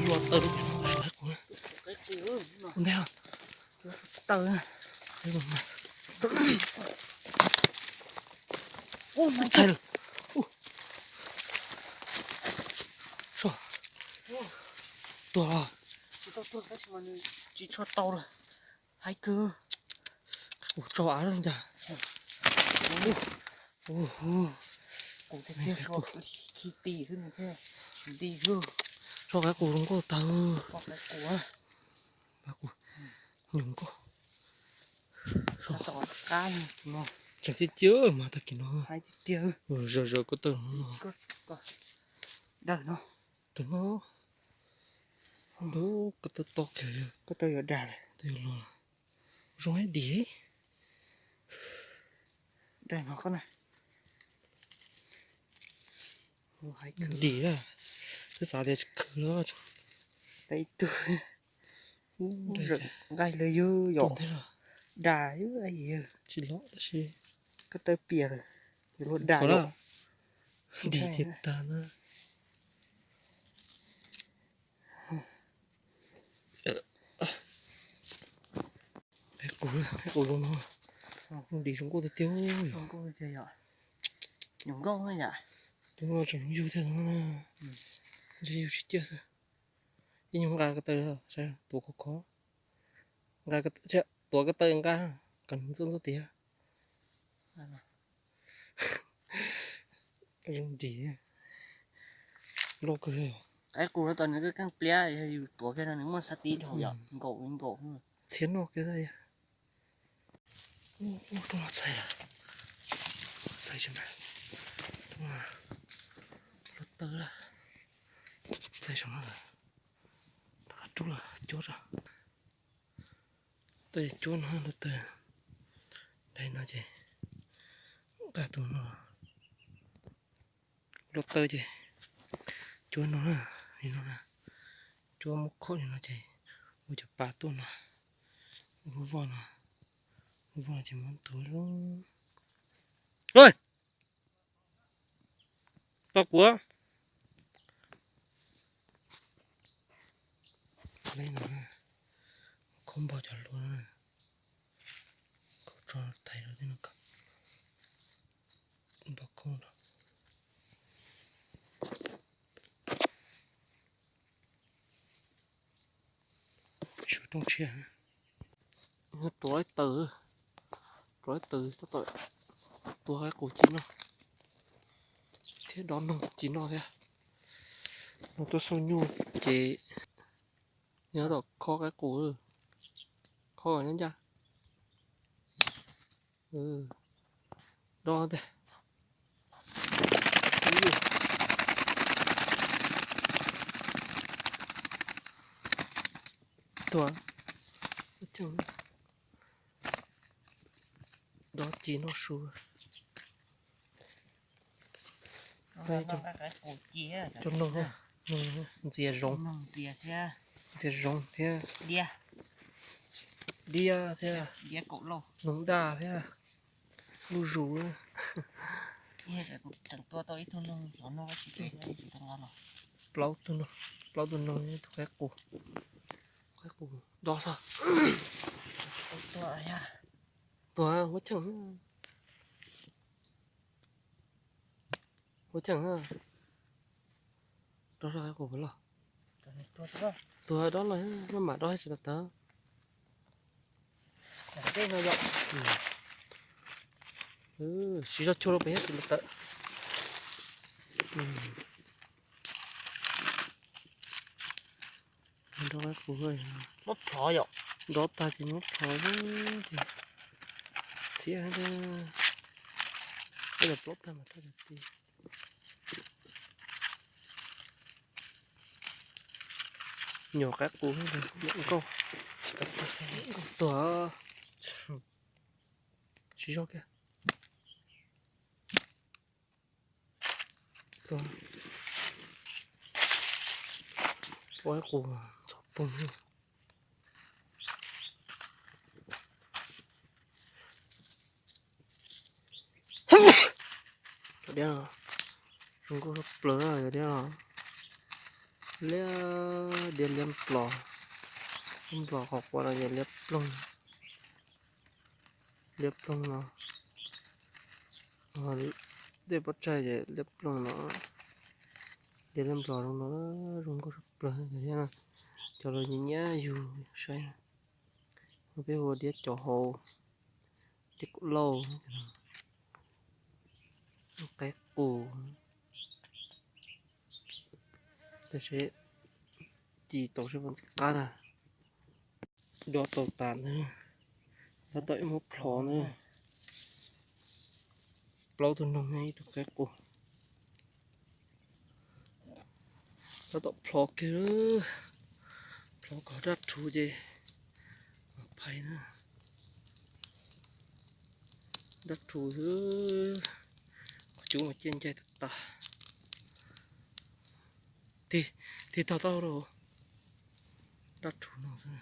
Los tawm, ua ntej, tawm. Txhais lawm. Tuag los. Tsis tau tuag tab sis mas nws tsis tshua tau lawm. Haib kawg. Kuv tso av lawm ncag. Kuv thiaj khi ti xwb nws thiaj tsis nti xwb. Tso qaib qus zoo nkauj tag. Qaib qus, qaib qus nyuj nkauj. Tseem tiag tiag mas tag kis no. Zawm zawm ko taw no. Tus no, tus ko taw to kiag, ko taw yuav dag lawm, ko taw yuav los. Zoo ib dim. Dag no, dim, twb xav tias khwv los. Ib tug nqaij lawm yog dag tsis los tab sis ko taw piam lawm, yuav luag dag los. Dim thiab tag na. Qaib qus, qaib qus zoo no, dim zoo nkauj tiag tiag. Zoo nkauj tiag yom. Zoo nkauj yom. Zoo nkauj tseem yug thiab no. Ntshe yug tsis ciaj xwb. Ib nyuag nqa ko taw, tuav khov khov, nqa, tuav ko taw nqa kom ntxuaj ntxuaj tiag. Zoo dim, loj kawg. Qaib qus no tos nws keej pliab, yog yus tuav kiag no nws muaj xab tib dhau yom, nkaum nkaum. Txhiab noj kiag. Ub, roob no txhais lawm. Txhais tsis npaum, roob no luaj tawg lawm. Txhais saum no lawm. Rov qab rub los cuab tso. Tawg cuab no luaj tawg. Daim no ces nqa tus no luaj tawg ces cuab no na, li no na. Cuab muab khob li no ces ua cov pas tuaj no, ua lub voj no, lub voj no ces muab tua zoo. Tos kuv. Khob npog cov hlua, khob tso thaiv rau tej no kom npog khob rau. Suav rooj tshiab. Rov ib taws, rov ib taws tab tom tua qaib qus ci noj thiab dob noog ci noj thiab. Nws tuaj xauj nyuj ces nyob tom khob qaib qus, khob kom nyob ncaj. Dob tiag. Tuag. Dob ci noj su. Cov noog, noog ntxias zoov, ntxias zoov thiab, diab thiab, noog daj thiab, lub zus. Plaub tug noog, plaub tug noog, ib tug qaib qus, qaib qus dob tag. Tuag, huab cheej, huab cheej. Dob tag qaib qus los. Tuag dob los, maj mam dob tsis tau tawv. Siv zog chua rau pem thiab tsis tau tawv. Dob qaib qus, dob tag ces muab plhov ces txhiab, tej zaum plaub tag mas rau cov ti. Nyuam qaib qus, nyuam nkauj, nkauj tuag. Siv zog kiag. Tuag. Ua qaib qus txhov poog. Cov diab no zoo nkauj tshaj plaws cov diab no. Liab, diav liab nplos, liab nplos qhov quav no ces liab ploog, liab ploog no, dej pob tsaig ces liab ploog no, diav liab nplos zoo no, zoo nkauj tshaj plaws thiab. Cov los nyiam nyiam yug saib, peb hu ua diav cov hauv, diav kaum lauj, qaib qus. Tab sis ci tau seb puas ntxim qab na. Dob tau tas ntag, tab tom ib muab plhov na. Plaub tug noog ib tug qaib qus. Tab tom plhov kiag, plhov kom daj rhuv ces phais na. Daj rhuv xwb, qhov cub mas ciaj ncaig tas tas. Tig, tig tog taub hau rau, daj rhuv no xwb.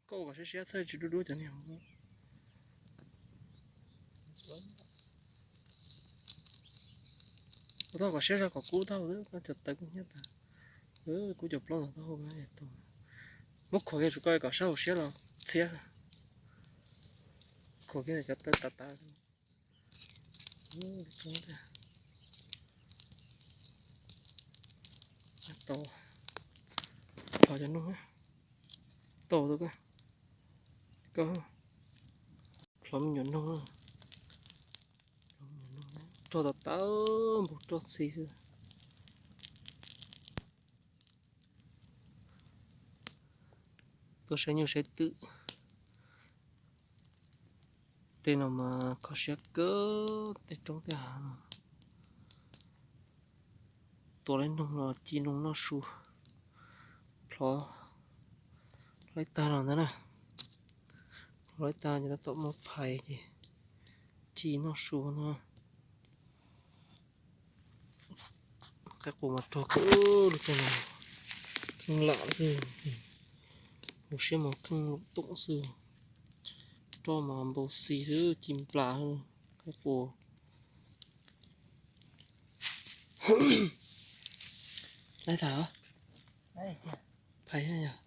Koj ua kom siab siab txhawj tsis dub dub cov niag. Ua tau kom siab zog kom kub taub hau xwb, koj cov tawv kub hnyiab tas. Kub cov plaub ntawd taub hau na. Muab khuam kiag tsuas koj kom sab hauv siab los txhiab. Khuam kiag cov tawv tav tav. Tau, plhov cov noog, tau tau koj, koj plhov me nyuam noog, rog tau tau npug roj txhi xwb. Tuaj saib nyuj saib twm. Tej no mas kho siab kawg, tej roob tej hav no. Tua laib noog los ci noog noj su. Plhov, plhov ib tag los ntag na. Plhov ib tag ces tab tom muab phais ces ci noj su no. Qaib qus mas rog kawg, lub caij no kheej lam xwb, hauv siab mas kheej lum toom xwb. Roj mas npau xis xwb, ci nplas qaib qus. Laib tag, phais yog.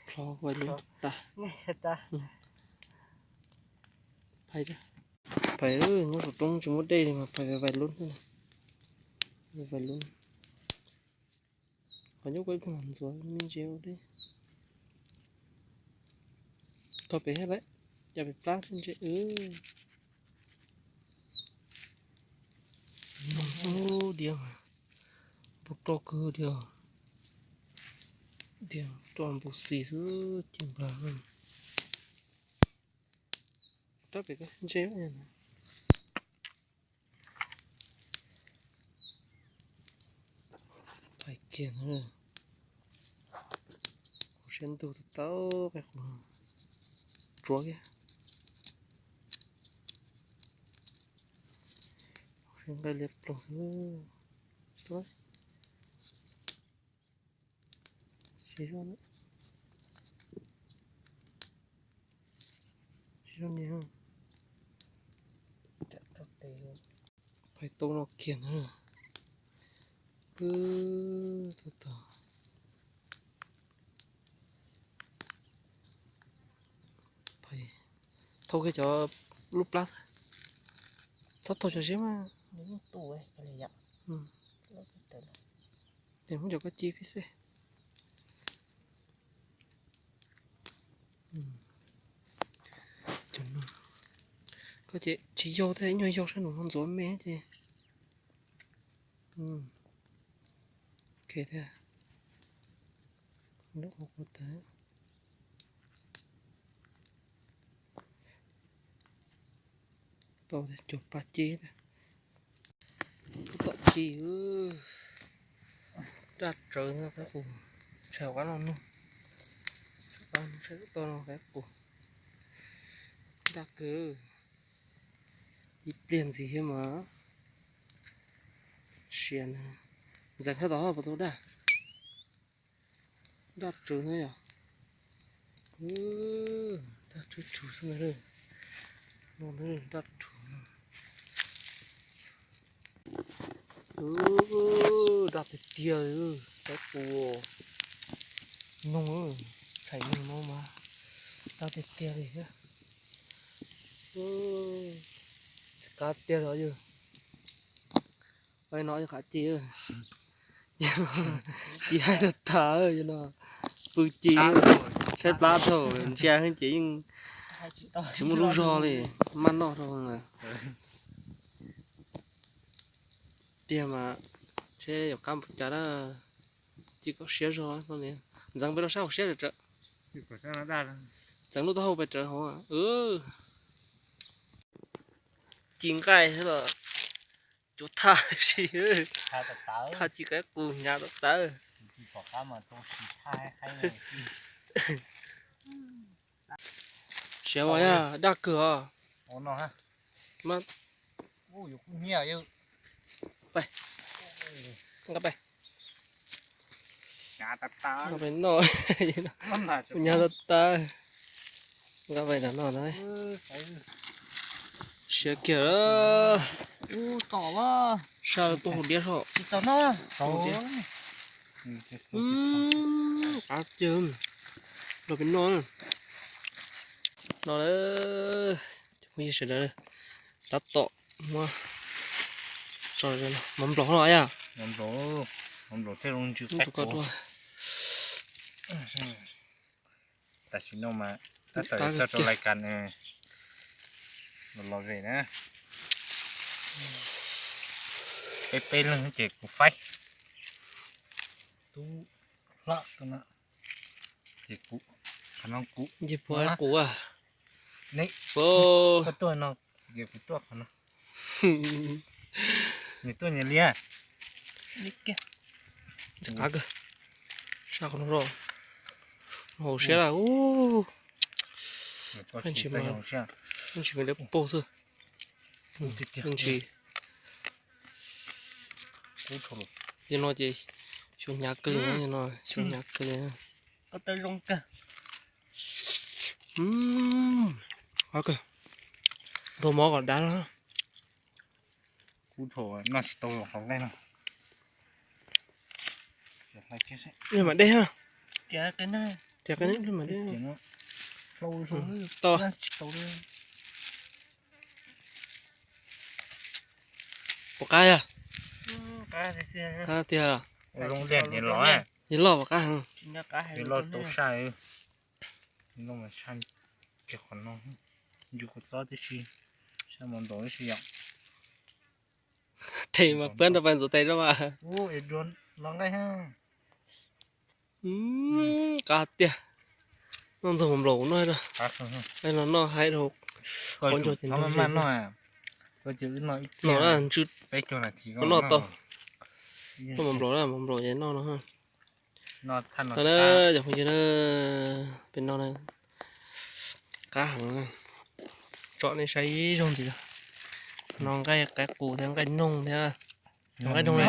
Plhov vais lub tas. Phais, phais nyob saum roob tsis muaj dej li mas phais vais lub, vais lub. Qhov nyob kuj ib ntxuav me ntsis ua dej. Tho pem thiab lawm, cov pem plab thiab ntse. Ub, diav mas npau roj kawg diav, diav roj npau xis xwb ci nplas. Rab pem ntse. Phais kiag na, hauv siab ntuj tau tau qaib qus tsuav kiag. Hauv siab nqaij liab ploog xwb. Tsis zoo na. Tsis zoo ni. Phais tau no kiag na. Wb tau tau. Phais, thau kiag cov lub plab, txhob thau cov siab mas. Tes muab cov koj ci pib xwb. Cov no koj ces tsis yau thiab, ib nyuag yau sab nraum no ntxuav me ces. Ok thiab. Lub qhov quav tawv. Tau cov pa ci, tab tom ci. Daj tsawv no qaib qus, tshais qab no nug, tshais qab no tshais tau no qaib qus, daj kawg. Ib pliag ntxiv thiab mas. Siav na, ntxeev sab tod puas tau daj? Daj tsawv na yom. Daj tsawv tsawv xwb na. No daj tsawv. Ub, daj tiag tiag li, qaib qus, noog, thaim noog no mas daj tiag tiag li thiab. Qab tiag los yog, no yog qab ci, ci haib tag tag no, pw ci, saib plab thaum ntsia ces yeej tsis muaj lub zog li, maj noj rau na. Tiag mas, seb yuav qab npaum cas na. Ci kom siab zog no, ntxeev pem rau sab hauv siab rawm, ntxeev lub taub hau pem rawm hauv. Ci nqaij los cuav thaj si, thaj ci qaib qus hnyav tawv tawv. Siav mas yog daj kawg os. Nqa pais noj, hnyav tawv tawv. Nqa pais noj no. Siav kiag lawm. Saj tuaj hauv diab soj. Qab tiag, nrog peb noj no. Cov phooj ywg sawv daws, tab tom muab tso, mov nplaum no yom. Tam sim no mas tab tom tso rau lais kas los los ze na. Peb peb leeg ces kuv faib. Tub hlob tus no ces kuv, qhov no kuv. Nce puag qus a. Neb tuaj no ces kuv tuaj qhov no. Nyias tuaj nyias liab. Qab kawg. Saj qhov no, hauv siab lawm. Ntsis me dawb paug xwb. Ntsis. Yog no ces xyov hnyav kawg li no, yog no xyov hnyav kawg li. Qab kawg. Nrog mov kom dav no. Kuv thaum noj tsis tau hauv nqaij no. Mam dej ha. Tias qe mam dej. Tau. Puas qab yog? Qab tiag los? Zoo tiag, nws loj, nws loj puas qab heev? Nws loj tau saj. Nws loj mas saj kiag qhov no. Ncu kuv txob tib si, saj mov nplaum tib si yom. Tes mas pab nrog pais ntxuav tes rau mas. Qab tiag. Noj ntxoog mov nplaum no, no noj haib dhau. Qhov ncauj ces no na ntsw, noj tau. Noj mov nplaum na, mov nplaum ces noj no. Cov phooj ywg na, peb no qab heev, tsom nej saib ib zaug ntxiv. No nqaij qaib qus thiab nqaij noog thiab. Nqaij noog,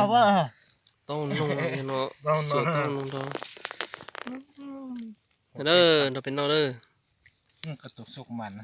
tau noog no, xuas tau noog rau. Nrog peb noj na.